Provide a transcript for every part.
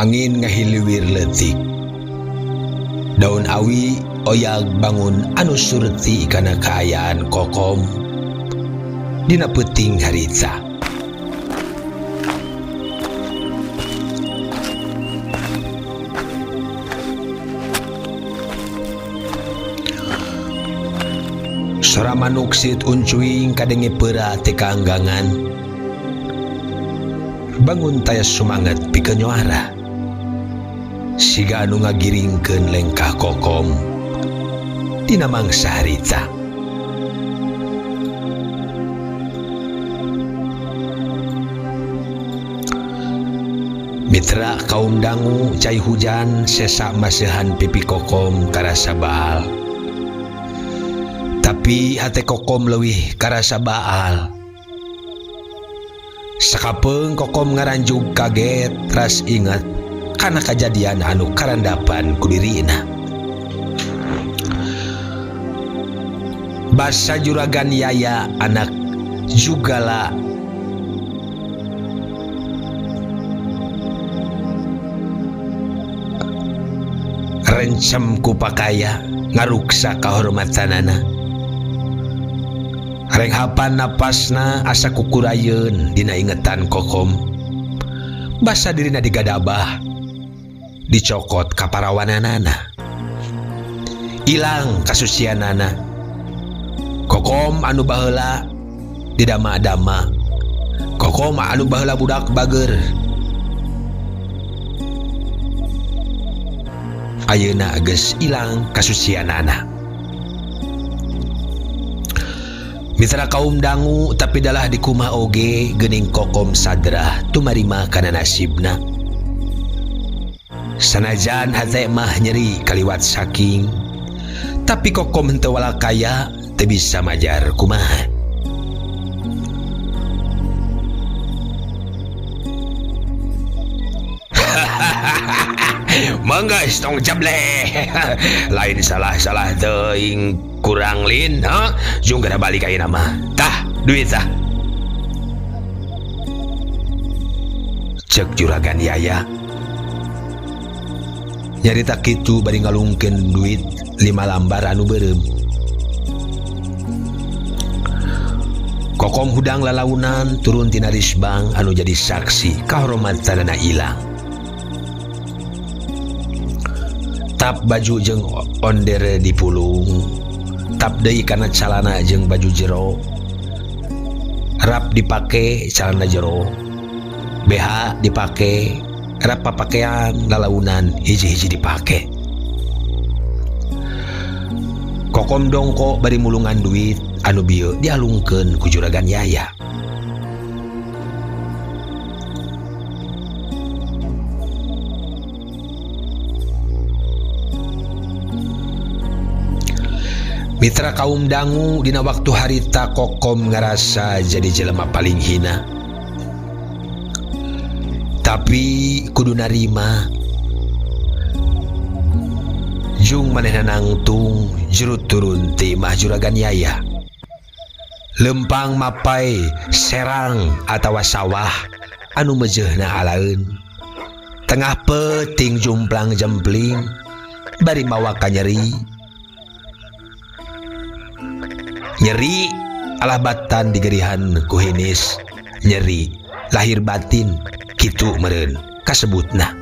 Angin ngahiliwir leutik. Daun awi oyag bangun anu surti kana kaayaan Kokom dina peuting harita. Sora manuk siut uncuing kadenge peura ti kaanggangan. Bangun taya sumanget pikeun nyuara. Siga anu ngagiringkeun lengkah Kokom dina mangsa harita. Mitra kaum dangu cai hujan sesa maseuhan pipi Kokom karasa baal. Tapi hate Kokom leuwih karasa baal. Sakapeung Kokom ngaranjug kaget ras inget kana kajadian anu karandapan ku dirina. Basa juragan Yaya anak jugala rencem ku pakaya ngaruksa kahormatanana. Renghapan napasna asa kukurayeun dina ingetan Kokom. Basa dirina digadabah, dicokot kaparawananana. Ilang kasucianana. Kokom anu baheula didama-dama. Kokom anu baheula budak bager. Ayeuna geus ilang kasucianana. Mitra kaum dangu tapi dalah dikumaha oge geuning Kokom sadrah tumarima kana nasibna. Sanajan hate mah nyeri kaliwat saking, tapi Kokom henteu walakaya teu bisa majar kumaha. Mangga tong jableh. Lain salah-salah teuing kurang lin, ha? Jung gara balik ayeuna mah. Tah, duit tah. Cek juragan Yaya. Nyarita kitu bari ngalungkeun duit 5 lambar anu beureum. Kokom hudang lalaunan turun tina risbang anu jadi saksi kahormatanana ilang. Tap baju jeung ondere dipulung, tap deui kana calana jeung baju jero. Rap dipake calana jero, BH dipake, rap papakean lalaunan hiji-hiji dipake. Kokom dongko bari mulungan duit anu bieu dialungkeun ku juragan Yaya. Mitra kaum dangu dina waktu harita Kokom ngarasa jadi jelema paling hina. Tapi kudu narima. Jung manehna nangtung jero turun ti imah juragan Yaya. Lempang mapai serang atawa sawah anu mejeuhna alaeun. Tengah peuting jumplang jempling bari mawa kanyeri. Nyeri alah batan digerihan ku hinis, nyeri lahir batin kitu meureun kasebutna.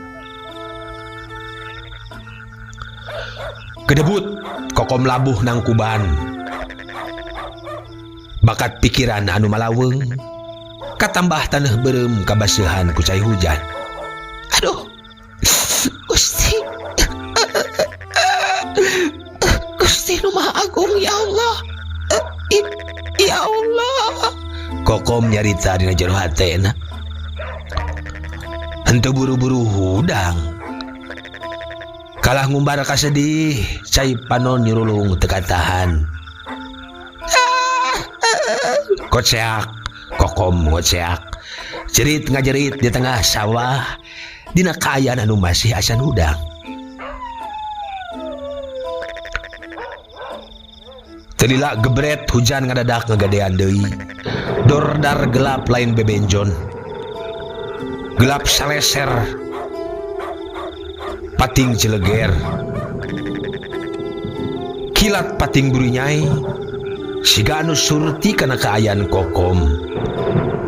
Kedebut Kokom labuh nangkuban. Bakat pikiran anu malaweung katambah taneuh beureum kabaseuhan ku cai hujan. Aduh, Gusti. Gusti nu Maha Agung ya Allah. Ya Allah. Kokom nyarita dina jero hatena. Henteu buru-buru hudang. Kalah ngumbar kasedih, cai panon nyurulung teu katahan. Koceak, Kokom ngoceak. Jerit ngajerit di tengah sawah dina kaayaan anu masih acan hudang. Telila gebret hujan ngadadak ngegadean deui. Dordar gelap lain bebenjon. Gelap saleser. Pating Cileger. Kilat pating burinyai siga anu surti kana kaayaan Kokom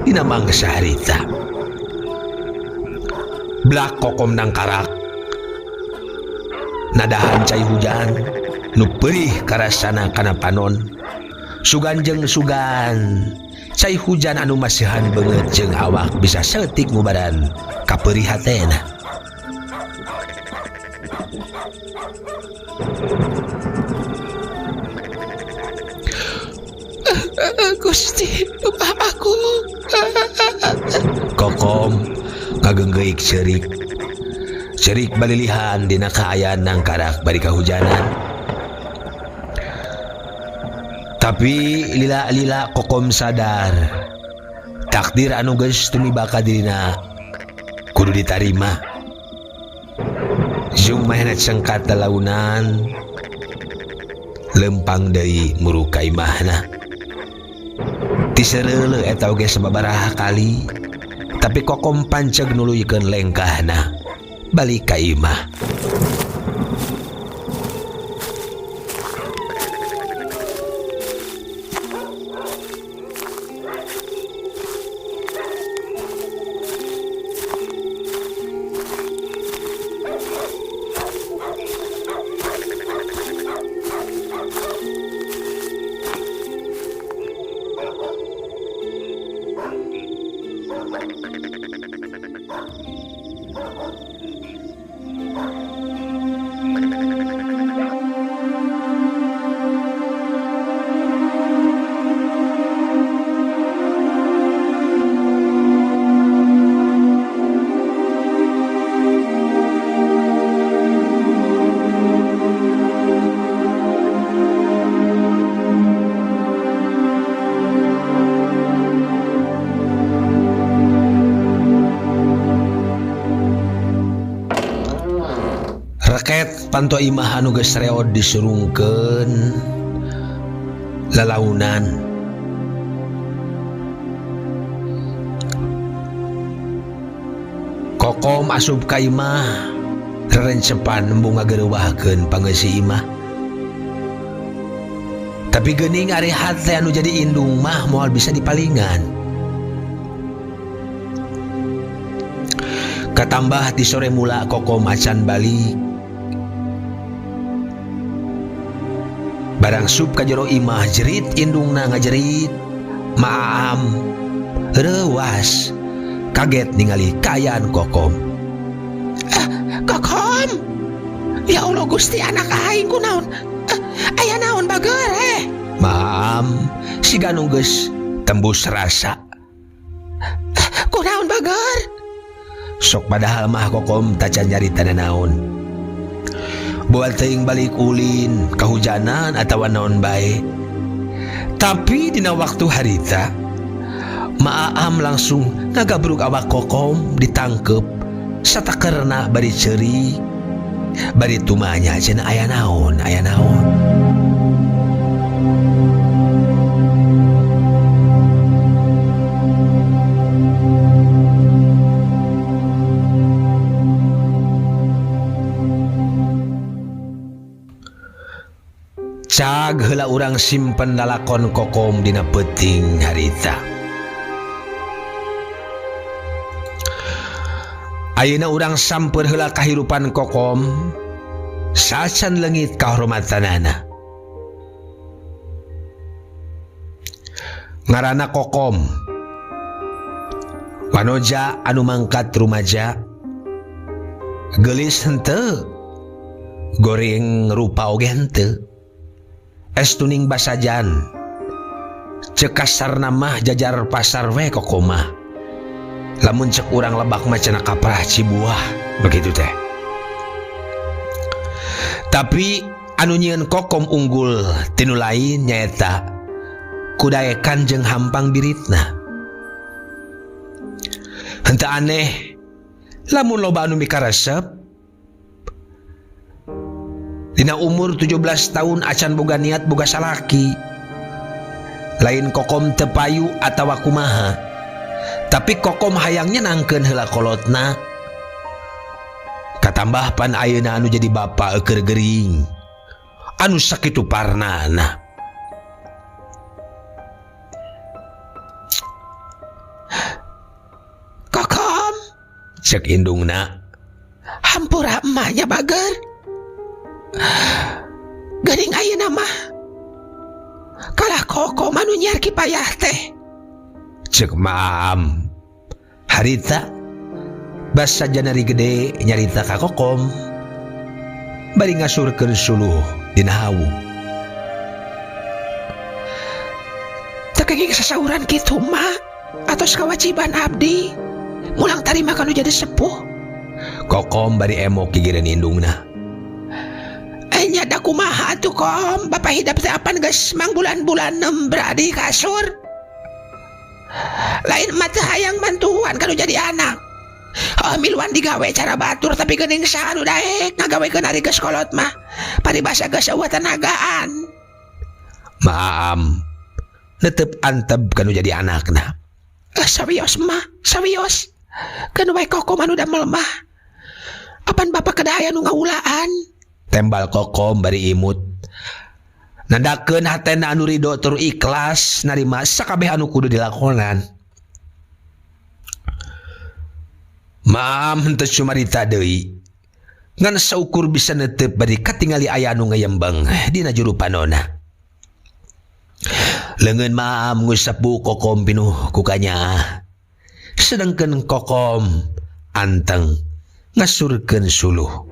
dina mangsa harita. Blak Kokom nangkarak nadahan cai hujan nu perih karasana kana panon. Sugan jeung sugan cai hujan anu masihan beungeut jeung awak bisa saeutik ngubaran kapeurih hatena. Gusti, aku. Kokom ngageunggeuk ceurik. Ceurik balilihan dina kaayaan nangkarak bari kahujanan. Tapi lila-lila Kokom sadar takdir anu geus tumiba ka dirina kudu ditarima. Jung mahena cengkat lalaunan lempang deui muruk ka imahna. Ti seureuleuh eta oge sababaraha kali, tapi Kokom panceg nuluykeun lengkahna balik ka imah. Reket panto imah anu geus reod disurungkeun lalaunan. Kokom asup ka imah rerencepan embung ngagereuwahkeun pangeusih imah. Tapi geuning ari hate anu jadi indung mah moal bisa dipalingan. Katambah ti sore mula Kokom acan balik. Barang sup ka jero imah jerit indungna ngajerit. Maam reuwas kaget ningali kaayaan Kokom. Kokom, ya Allah Gusti anak aing kunaon? Aya naon bager eh? Maam siga nu geus tembus rasa. Kunaon bager? Sok padahal mah Kokom tacan nyarita nanaon. Boal teuing balik ulin, kahujanan atawa naon bae. Tapi dina waktu harita, Maam langsung ngagabrug awak Kokom ditangkep satakerna bari ceurik, bari tumanya cenah aya naon, aya naon. Cag heula urang simpen lalakon Kokom dina peuting harita. Ayeuna urang samper heula kahirupan Kokom sacan leungit kahormatanana. Ngaranna Kokom. Wanoja anu mangkat rumaja. Geulis henteu. Goreng rupa oge henteu. Es tuning basajan. Ceuk kasarna mah jajar pasar we Kokomah. Lamun cek urang lebak mah cenah kaprah Cibuah begitu teh. Tapi anu nyieun Kokom unggul tinu lain nyaeta kudaekan jeung hampang biritna. Henteu aneh lamun loba anu mikaresep dina umur 17 tahun acan boga niat boga salaki. Lain Kokom teu payu atawa kumaha, tapi Kokom hayangnya nangkeun heula kolotna. Kata Katambah pan ayeuna anu jadi bapa keur gering. Anu sakitu parnana. Kokom, cek indungna. Hampura emaknya bager. Gering ayeuna mah. Kalah Kokom anu nyiar kipayah teh. Cek maam. Harita basa janari gede nyarita ka Kokom. Bari ngasurkeun suluh dina hawu. Teu kenging sasauran kitu mah atos kewajiban abdi. Mulang tarima kanu jadi sepuh. Kokom bari emok gigireun indungna. Nya da kumaha atuh Kom, bapak hidap teh apan geus mangbulan-bulan nembra di kasur. Lain mah teu hayang mantuan kanu jadi anak. Oh, miluan digawe cara batur tapi geuning saha nu daek ngagawekeun ari geus kolot mah. Paribasa geus eueuh tenagaan. Maam, netep antep kanu jadi anakna. Sawios mah, sawios. Keun wae Kokom anu damel mah. Apan bapak kedah aya nu ngaulaan. Tembal Kokom bari imut. Nandakeun hatena anu ridho tur ikhlas narima sakabeh anu kudu dilakonan. Maam henteu cumarita deui. Ngan saukur bisa netep bari katingali aya anu ngayembeng dina juru panona. Leungeun maam ngusap bu Kokom pinuh ku kanyaah. Sedengkeun Kokom anteng ngasurkeun suluh.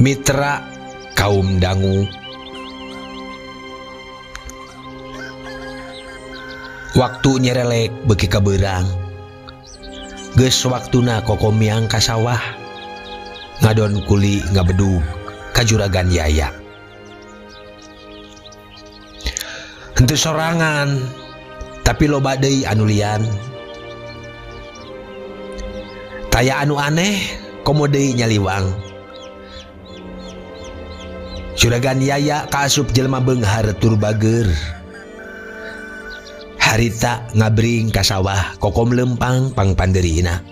Mitra kaum dangu. Waktu nyerelek beuki kabeurang. Geus waktuna Kokom miang ka sawah. Ngadon kuli ngabedug ka juragan Yaya. Henteu sorangan, tapi loba deui anu lian. Taya anu aneh komo deui nyaliwang. Juragan Yaya kaasup jelema beunghar tur bager. Harita ngabring ka sawah Kokom lempang pangpandeurina.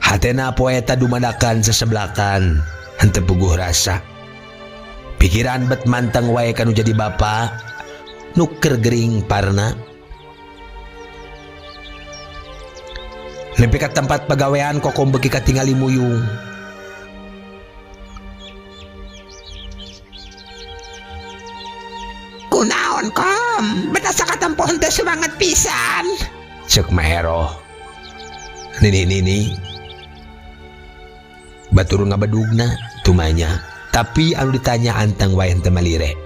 Hatena poeta dumadakan seseblakan henteu puguh rasa. Pikiran bet manteng wae kanu jadi bapa nu keur gering parna. Nepi ka tempat pagawean Kokom beuki katingali muyung. Kunaon Kom, betasa katempo henteu semangat pisan. Cek Maeroh. Nini-nini. Batur ngabedugna tumanya, tapi anu ditanya anteng wae henteu malire.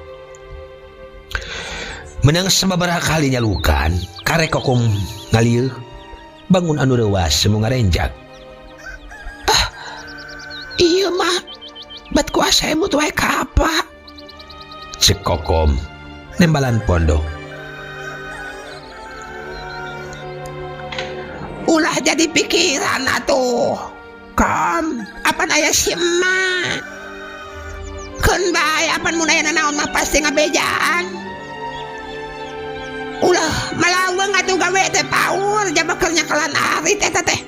Menang sababaraha kali nyalukan, karek Kokom ngalieuh bangun anu reuas semu ngarenjak. Ah, ieu mah bat kuasa emut wae ka apa? Cek Kokom nembalan pondok. Ulah jadi pikiran atuh. Kom, apan aya si emak? Keun bae apan mun aya nanaon mah pasti ngabejaan. Ulah malaweng atuh gawe teh paur jaba keur nyakalan arit eta teh.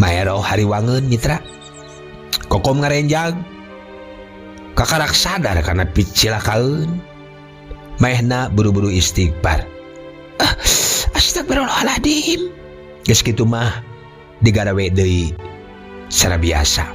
Maeroh hariwangeun mitra. Kokom ngarenjag. Kakarak sadar kana picilakaeun. Maehna buru-buru istighfar. Astagfirullahaladzim. Geus kitu mah digarawe deui secara biasa.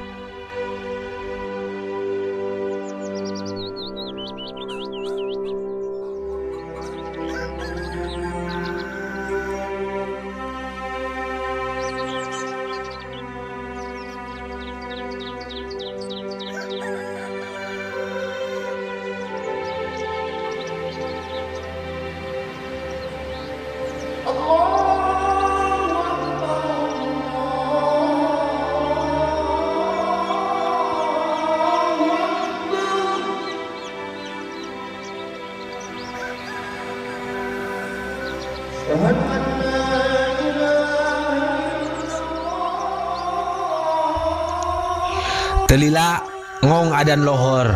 Teu lila ngong adan lohor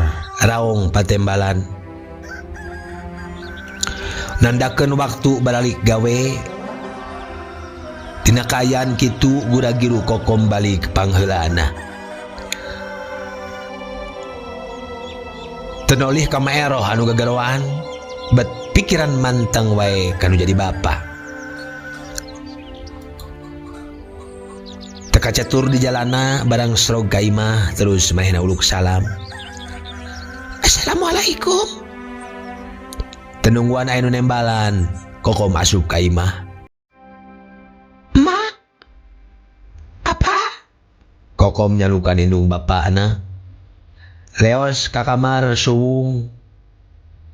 raung patembalan. Nandakeun waktu baralik gawe. Tina kaayaan kitu gura-giru Kokom balik pangheulaana. Teu nolih ka maeroh anu gagaroan, bet pikiran manteng wae kanu jadi bapa. Teu kacatur di jalana barang srog ka imah terus manehna uluk salam. Assalamualaikum. Teu nungguan aya nu nembalan, Kokom asup ka imah. Ma, apa? Kokom nyalukan indung bapana. Leos ka kamar suwung.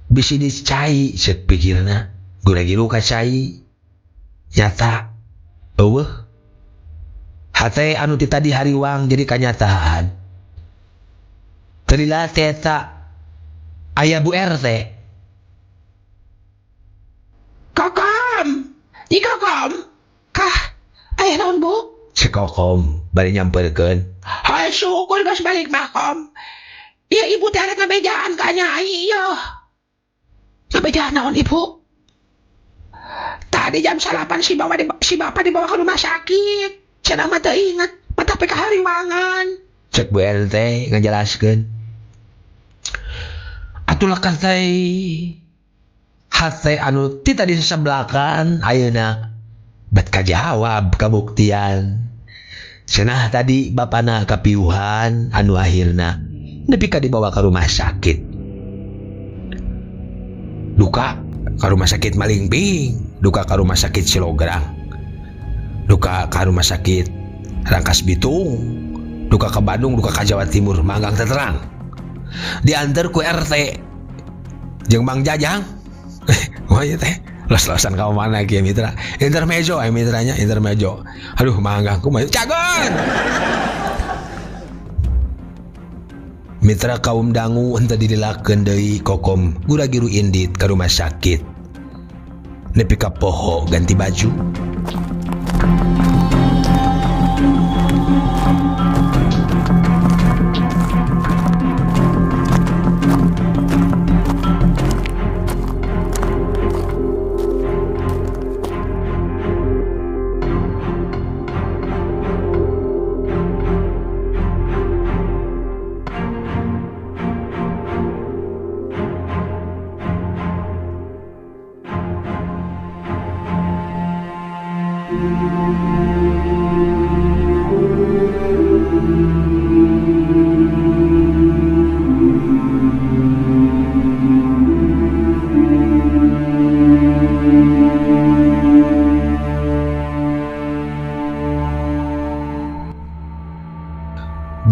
Bisi dicai ceuk pikirna. Gura-giru ka cai. Nyata eueuh. Hate anu ti tadi hariwang jadi kanyataan. Teu lila ti eta aya Bu RT. Kokom! Nyi Kokom! Kah, aya naon Bu? Cek Kokom bari nyamperkeun. Hae syukur geus balik mah Kom. Ieu ibu teh arek ngabejaan ka Nyai ieu. Ngabejaan naon ibu? Tadi jam salapan si bawa di, si bapak dibawa ke rumah sakit. Cenah mah teu inget, mata pe kahariwangan. Cek Bu RT ngajelaskeun. Atuh lekas teh hate anu ti tadi seseblakan ayeuna bet kajawab kabuktian. Cenah tadi bapana kapiuhan anu akhirna nepi ka dibawa ka rumah sakit. Duka ka rumah sakit Malingping, duka ka rumah sakit Cilograng, duka ka rumah sakit Rangkas Bitung, duka ka Bandung, duka ka Jawa Timur, manggang terang. Diantar ku RT jeung Mang Jajang. Wah ieu teh los-losan ka mana kieu mitra. Intermezzo aya mitranya, intermezzo. Aduh manggang kumaha cagon. Mitra kaum dangu henteu dililakeun deui Kokom gura-giru indit ka rumah sakit. Nepi ka poho ganti baju.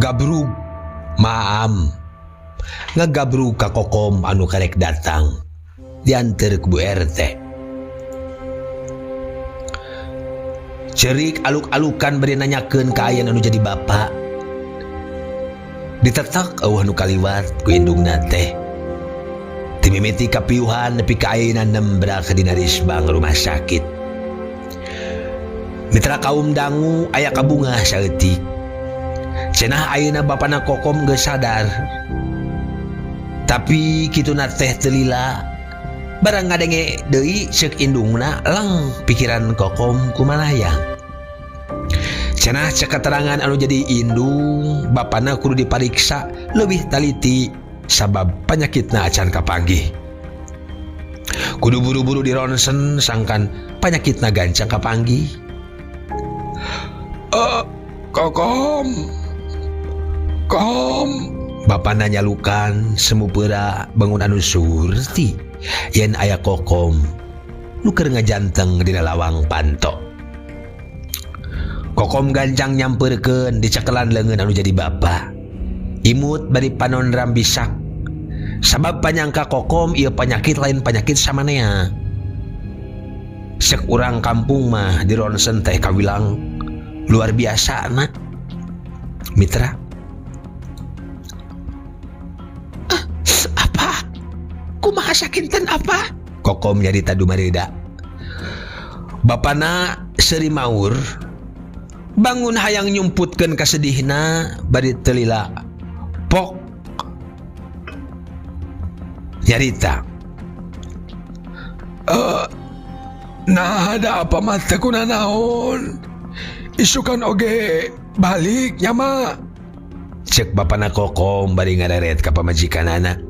Gabrug maam ngagabrug ka Kokom anu karek datang dianter ku Bu RT. Cerik aluk-alukan bari nanyakeun kaayaan anu jadi bapa. Ditetak eueuh nu kaliwat ku indungna teh. Ti mimiti kapiuhan nepi ka ayeuna nembrak dina risbang rumah sakit. Mitra kaum dangu aya kabungah saeutik. Cenah ayeuna bapana Kokom geus sadar. Tapi kituna teh teu lila. Barang ngadenge deui ceuk indungna leng pikiran Kokom kumalayang. Cenah cek keterangan anu jadi indung bapana kudu dipariksa leuwih taliti sabab panyakitna acan kapanggih. Kudu buru-buru dironsen sangkan panyakitna gancang kapanggih. Kokom. Kom. Bapana nyalukan semu peura bangun anu surti yen aya Kokom nu keur ngajanteng dina lawang panto. Kokom gancang nyamperkeun dicekelan leungeun anu jadi bapa. Imut bari panon rambisak. Sabab panyangka Kokom ieu panyakit lain panyakit samanea. Sek urang kampung mah di ronsen teh kawilang luar biasa na. Mitra. Apa? Kumaha sakinten apa? Kokom nyarita dumarida. Bapana seuri maur bangun hayang nyumputkeun kasedihna bari teu lila. Pok nyarita. Nah ada apa mah teu kunanaon. Isukan oge balik nya mah. Cek bapana Kokom bari ngareret ka pamajikanana.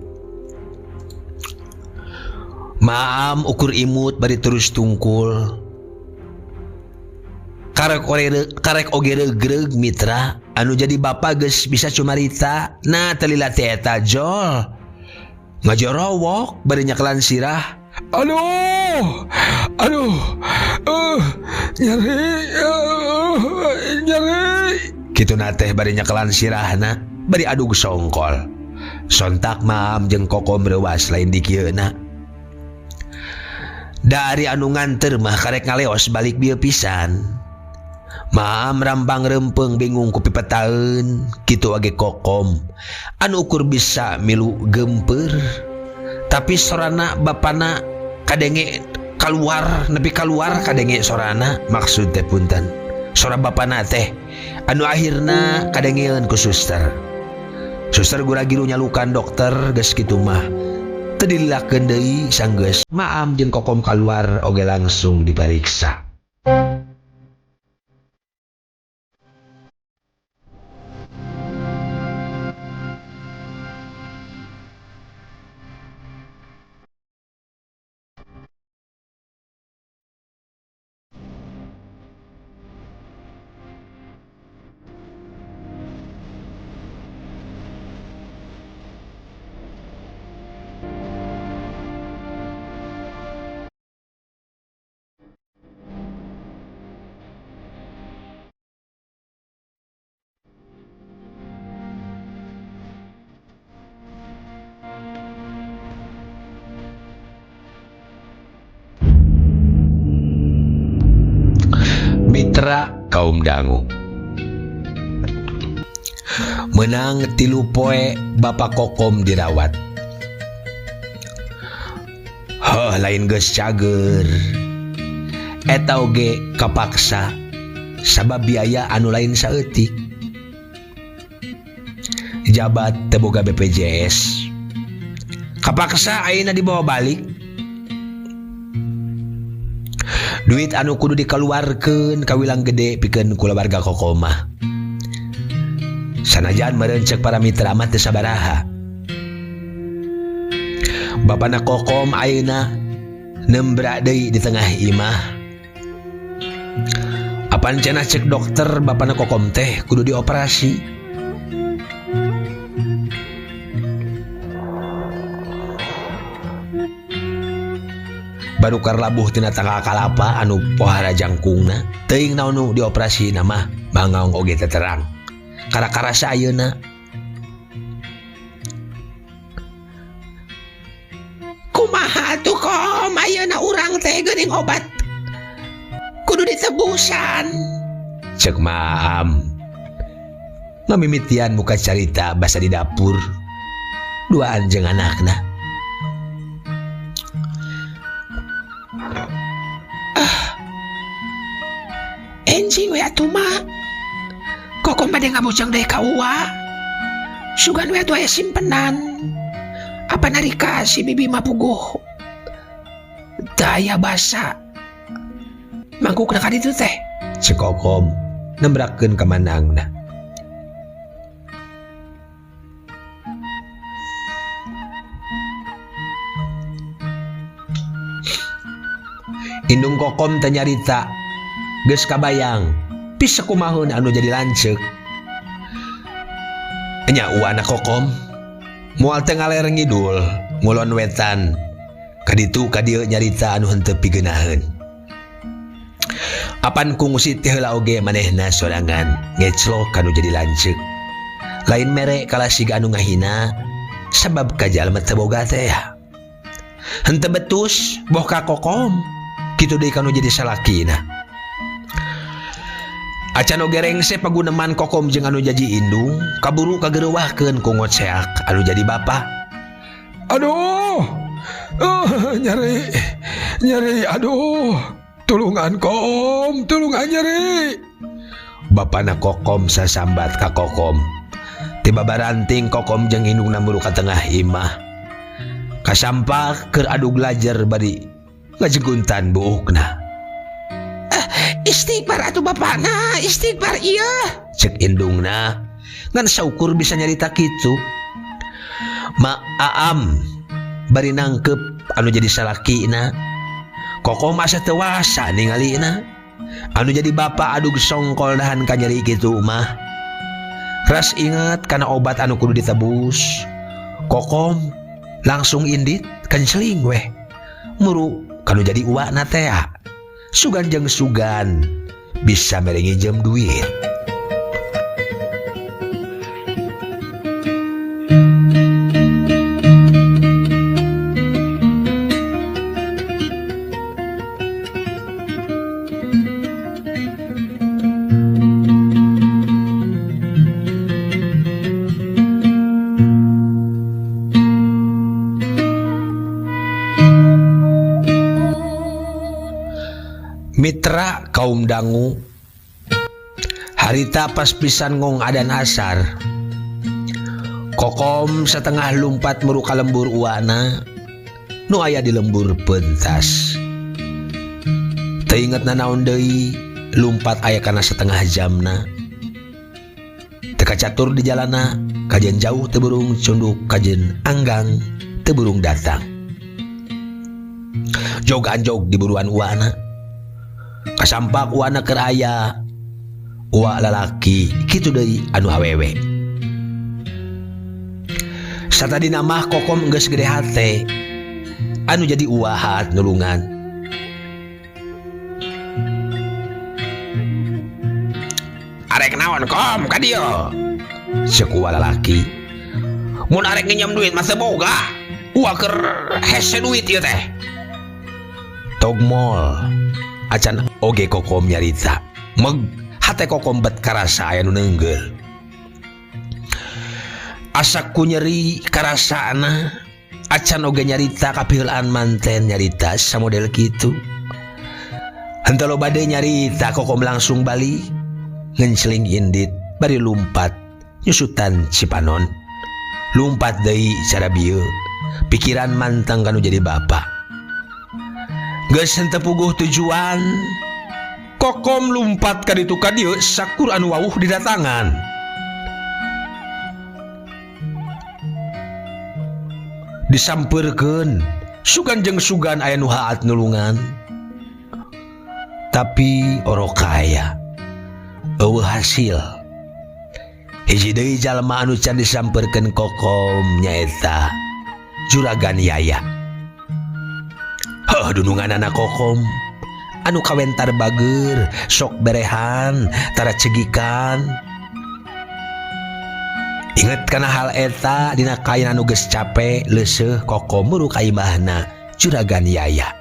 Maam ukur imut bari terus tungkul. Karek ore karek oge regreg mitra anu jadi bapa geus bisa cumarita. Nah telila teh eta jol. Ngajorowok bari nyekelan sirah. Aduh, aduh, nyeri, nyeri. Kitu na teh bari nyekelan sirahna, bari adug songkol. Sontak Maam jeung Kokom reuas lain dikieuna. Dari anu nganter mah karek ngaleos balik bieu pisan. Maam rambang rempeng bingung ku pipetaeun, kitu oge Kokom anu ukur bisa milu gempeur. Tapi sorana bapana kadenge kaluar, nepi kaluar kadenge sorana, maksud teh punten. Sora bapana teh anu akhirna kadengeun ku suster. Suster gura-giru nyalukan dokter geus kitu mah. Teu dililakeun deui sanggeus Maam jeung Kokom kaluar oge langsung dipariksa. Mitra kaum dangu menang 3 poe Bapak Kokom dirawat. Heh, lain geus cager. Eta oge kapaksa sabab biaya anu lain saeutik. Jabat teu boga BPJS. Kapaksa ayeuna dibawa balik. Duit anu kudu dikeluarkeun kawilang gede pikeun kulawarga Kokomah. Sanajan meureun ceuk para mitra mah teu sabaraha. Bapana Kokom ayeuna nembra deui di tengah imah. Apan cenah ceuk dokter bapana Kokom teh kudu dioperasi. Barukar labuh tina tangkal kalapa anu pohara jangkungna, teuing naon nu dioperasi mah bangaong oge teu terang. Kara-karasa ayeuna. Kumaha atuh Kom, ayeuna urang teh geuning obat kudu ditebusan. Ceuk Maam. Ngamimitian muka carita basa di dapur. Duaan jeung anakna. Enjing we atuh mah. Kokom bade ngabujang deui ka Uwa. Sugan we atuh aya simpenan. Apa narika si bibi mah puguh. Teu aya basa. Mangkukna ka ditu teh. Ceuk Kokom nembrakeun ka manangna. Indung Kokom teh nyarita geus kabayang pisekumaheun anu jadi lanceuk. Nya uana Kokom moal teu ngaler ngidul ngulon wetan kaditu kadieu nyarita anu henteu pigeunaheun. Apan kungsi teh heula oge manehna sorangan ngeclok kanu jadi lanceuk. Lain mere kalah siga anu ngahina sabab kajalma teu boga teh. Henteu betus boh ka Kokom kitu deui kanu jadi salakina. Acan oge rengse paguneman Kokom jeung anu jadi indung kaburu kagereuwahkeun ku ngoceak anu jadi bapa. Aduh, nyeri, nyeri, aduh, tulungan Kom, tulungan nyeri. Bapana Kokom sasambat ka Kokom. Tiba baranting Kokom jeung indungna muru ka tengah imah. Kasampak keur adug lajer bari ngajeguntan buukna. Ah, istighfar atuh bapana, istighfar ieu. Cek indungna ngan saukur bisa nyarita kitu. Ma Aam bari nangkep anu jadi salakina. Kokom asa teu wasa ningalina. Anu jadi bapa adug songkol dahan kanyeri kitu mah. Ras inget kana obat anu kudu ditebus. Kokom langsung indit kenceling weh. Muru kanu jadi uakna tea. Sugan jeung sugan bisa mere nginjem duit. Mitra kaum dangu harita pas pisan ngong adan asar. Kokom setengah lumpat muru ka lembur uana nu aya di lembur pentas. Teu inget nanaon deui lumpat aya kana setengah jamna. Teu kacatur di jalana, kajen jauh teu burung cunduk, kajen anggang teu burung datang. Jog anjog di buruan uana. Kasampak uana keur aya uwa lalaki kitu deui anu awewe. Satadina mah Kokom geus gede hate anu jadi uwahat nulungan. Arek naon Kom ka dieu? Ceuk uwa lalaki. Mun arek nginjem duit mah teu boga. Uwa keur hese duit ieu teh. Togmol acan oge Kokom nyarita. Meg hate Kokom bet karasa aya nu neunggeul. Asa ku nyeri karasana acan oge nyarita kapiheulaan manten nyarita samodel kitu. Henteu loba deui nyarita Kokom langsung balik ngenceling indit bari lumpat nyusutan Cipanon. Lumpat deui cara bieu pikiran manteng kanu jadi bapa. Geus henteu puguh tujuan Kokom lumpat ka ditu ka dieu sakur anu wawuh didatangan. Disampeurkeun sugan jeung sugan aya nu haat nulungan. Tapi orok kaya eueuh hasil. Hiji deui jalma anu can disampeurkeun Kokom nyaeta Juragan Yaya. Heuh dununganana Kokom anu kawentar bager sok berehan tara cegikan. Inget kana hal eta dina kain anu geus cape leuseuh Kokom muru ka imahna Juragan Yaya.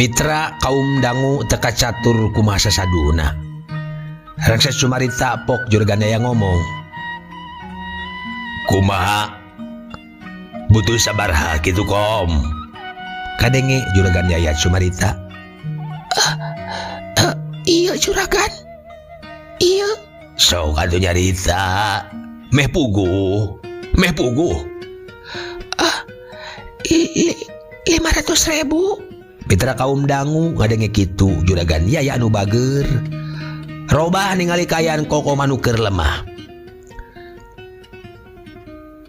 Mitra kaum dangu teka catur kumaha sasaduna. Rangsa cumarita pok juragan Yaya ngomong. Kumaha butuh sabarha kitu Kom. Kadenge juragan Yaya cumarita. Iya juragan. Iya. Sok atuh nyarita. Meh puguh. Meh puguh. 500.000. Mitra kaum dangu ngadenge kitu juragan Yaya anu bager. Robah ningali kaayaan Kokom anu keur lemah.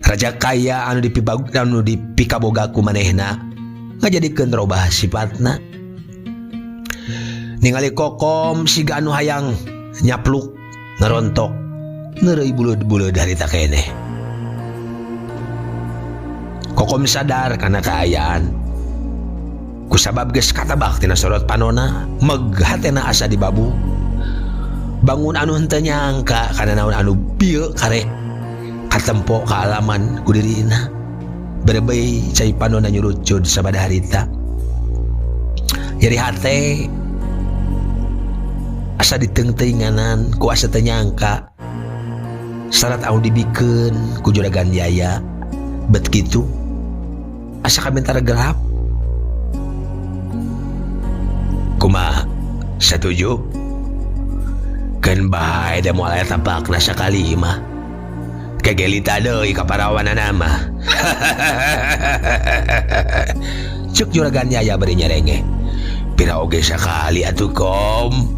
Raja kaya anu dipikaboga ku manehna ngajadikeun robah sifatna. Ningali Kokom siga anu hayang nyapluk ngarontok neureuy buleud-buleud harita keneh. Kokom sadar kana kaayaan. Kusabab geus katabak tina sorot panona, meg hatena asa dibabu. Bangun anu henteu nyangka kana naon anu bieu karek katempo kaalaman ku dirina. Berebei cai panona nyurucud sabada harita. Nyeri hate asa ditengteinganan ku asa teu nyangka syarat anu dibikeun ku Juragan Yaya bet kitu asa kabentar gelap. Kumaha satuju? Keun bae da moal aya tapakna sakali mah. Kegelita deui ka parawanana mah. Ceuk Juragan Yaya bari nyerengeh. Pira oge sakali atuh Kom.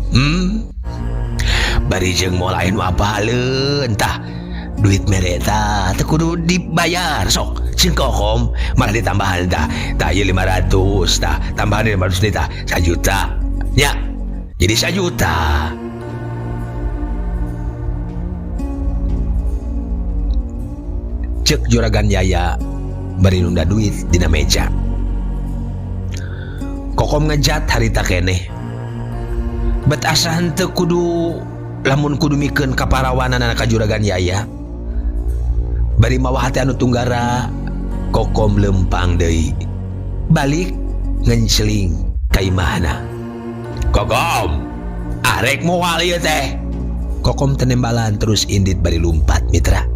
Bari jeung moal aya nu apaleun tah. Duit mere tah teu kudu dibayar sok. Cing Kokom malah ditambahan tah. Tah ieu 500 tah, tambahan 500 deui tah, 1 juta. Nya. Jadi 1 juta. Cek Juragan Yaya bari nunda duit dina meja. Kokom ngejat harita keneh. Bet asa henteu kudu lamun kudu mikeun kaparawananana ka Juragan Yaya. Bari mawa hate anu tunggara, Kokom lempang deui. Balik ngenceling ka imahna. Kokom, arek moal ieu teh. Kokom tenembalan terus indit bari lumpat mitra.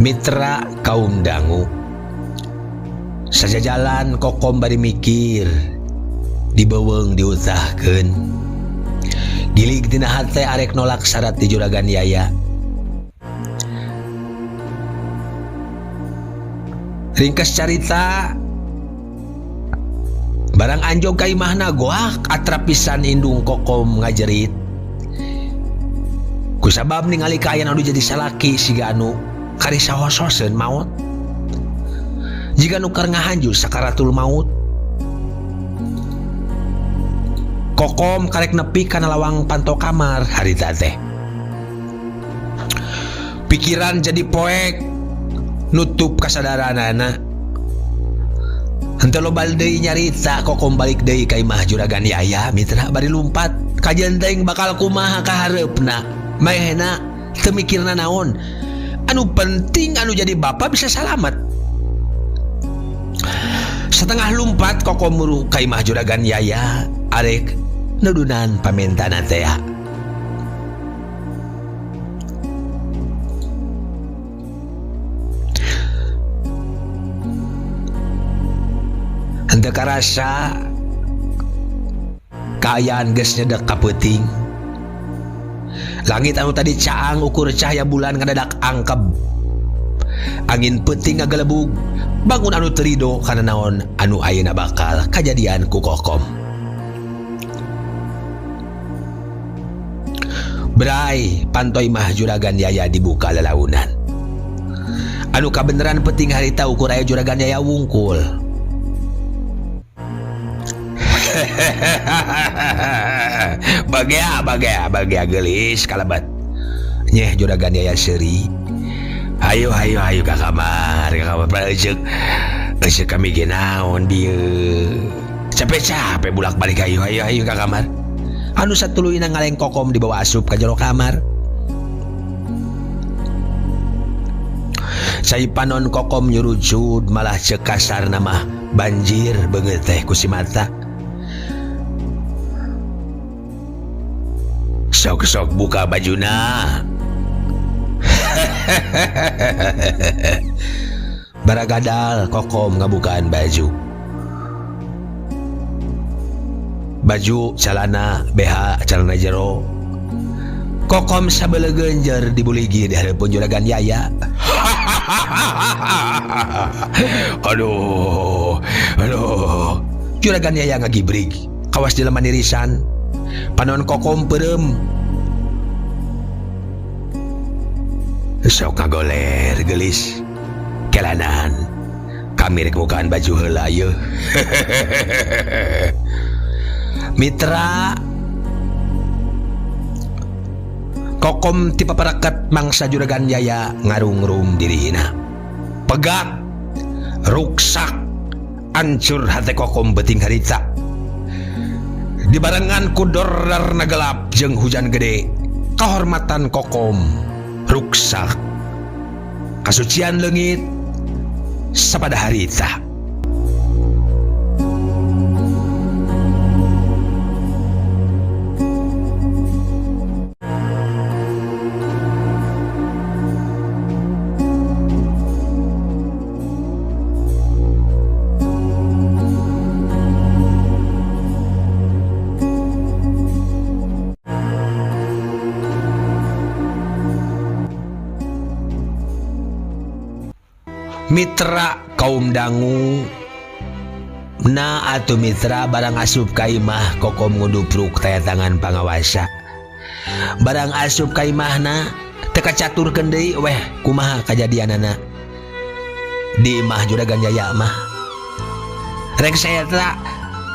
Mitra kaum dangu. Sajajalan Kokom bari mikir dibeuweung diutahkeun. Gilig dina hate arek nolak syarat di Juragan Yaya. Ringkas carita barang anjog ka imahna goak atrap pisan indung Kokom ngajerit. Kusabab ningali kaayaan anu jadi salaki siga anu karisahososeun maot. Jiga nu keur ngahanjus sakaratul maut. Kokom karek nepi kana lawang panto kamar harita teh. Pikiran jadi poek nutup kasadaranana. Henteu loba deui nyarita Kokom balik deui ka imah Juragan Yaya mitra bari lumpat kajeun teuing bakal kumaha kahareupna. Maehna teu mikirna naon. Anu penting anu jadi bapa bisa salamet. Setengah lumpat Kokom muru ka imah Juragan Yaya arek nudunan pamentana teh. Henteu karasa kaayaan geus nyedek ka peuting. Langit anu tadi caang ukur cahaya bulan ngadadak angkeb. Angin peuting ngagelebug, bangun anu teu rido kana naon anu ayeuna bakal kajadian ku Kokom. Bray, panto imah Juragan Yaya dibuka lalaunan. Anu kabeneran peuting harita ukur aya Juragan Yaya wungkul. Bagea, bagea, bagea geulis kalabat. Nyeh Juragan Yaya seuri. Hayu, hayu, hayu ka kamar, ka kamar. Eceuk, eceuk kami ge naon bieu. Capek-capek bulak-balik, hayu, hayu, hayu ka kamar. Anu satuluyna ngaleng Kokom dibawa asup ka jero kamar. Cai panon Kokom nyurucud malah ceuk kasarna mah banjir beungeut teh ku si mata. Sok-sok buka bajuna. Baragadal Kokom ngabukaan baju. Baju calana BH calana jero. Kokom sabeleugeun jer dibuligi di hareupeun Juragan Yaya. Aduh, aduh. Juragan Yaya ngagibrig, kawas jelema nirisan. Panon Kokom peureum. Sok ngagoler geulis. Kelanan. Kami rek bukaan baju heula yeuh. Mitra Kokom ti papareket mangsa Juragan Yaya ngarungrum dirina. Pegat, ruksak, ancur hate Kokom beuting harita. Dibarengan ku dordarna gelap jeung hujan gede, kahormatan Kokom ruksak. Kasucian leungit sapada harita. Mitra kaum dangu na atuh mitra barang asup ka imah Kokom ngudupruk taya tangan pangawasa. Barang asup ka imahna teu kacaturkeun deui weh kumaha kajadianana di imah Juragan Yaya mah. Rek saeta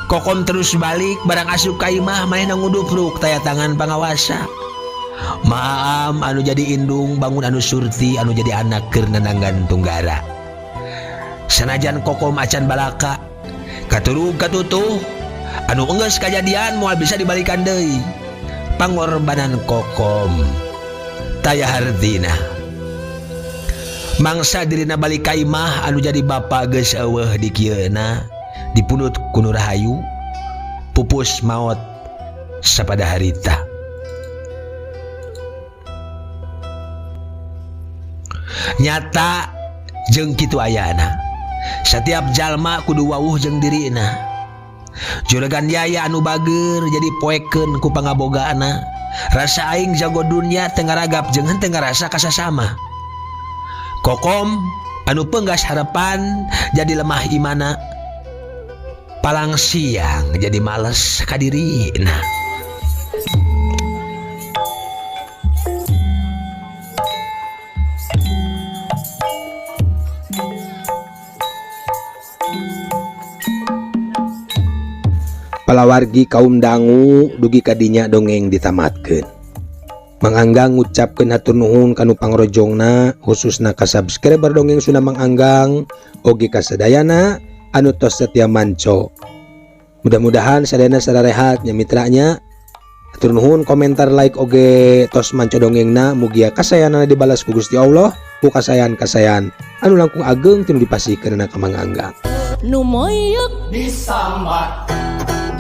Kokom terus balik barang asup ka imah manehna ngudupruk taya tangan pangawasa. Maam anu jadi indung bangun anu surti anu jadi anak keur nananggan tunggara. Sanajan Kokom acan balaka katurug katutuh anu enggeus kajadian moal bisa dibalikan deui. Pangorbanan Kokom taya hartina. Mangsa dirina balik ka imah anu jadi bapa geus eueuh di kieuna dipunut ku nu rahayu pupus maot sapada harita. Nyata jeung kitu ayana. Setiap jalma kudu wawuh jeung dirina. Juragan Yaya anu bager jadi poekeun ku pangabogaana. Rasa aing jago dunya teu ngaragap jeung henteu ngarasa kasasama. Kokom anu penggas harapan jadi lemah imana. Palang siang jadi males ka dirina. Palawargi kaum dangu dugi kadinya dongeng ditamatkeun. Mang Anggang ngucapkeun hatur nuhun kanu pangrojongna khususna ka subscriber dongeng Sunda Mang Anggang oge ka sadayana anu tos setia manco. Mudah-mudahan sadayana sararehat nya mitranya. Hatur nuhun komentar like oge tos manco dongengna mugia kasayanana dibalas ku Gusti Allah ku kasayan-kasayan anu langkung ageng tinu dipasihkeunana ka Mang Anggang. Nu moyok disambat,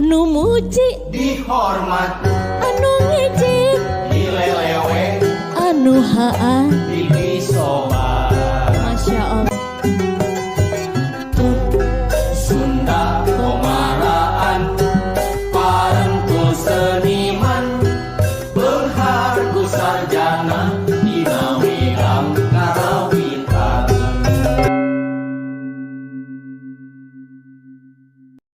nu muji dihormat, anu ngejek dilelewe, anu haa dipilih.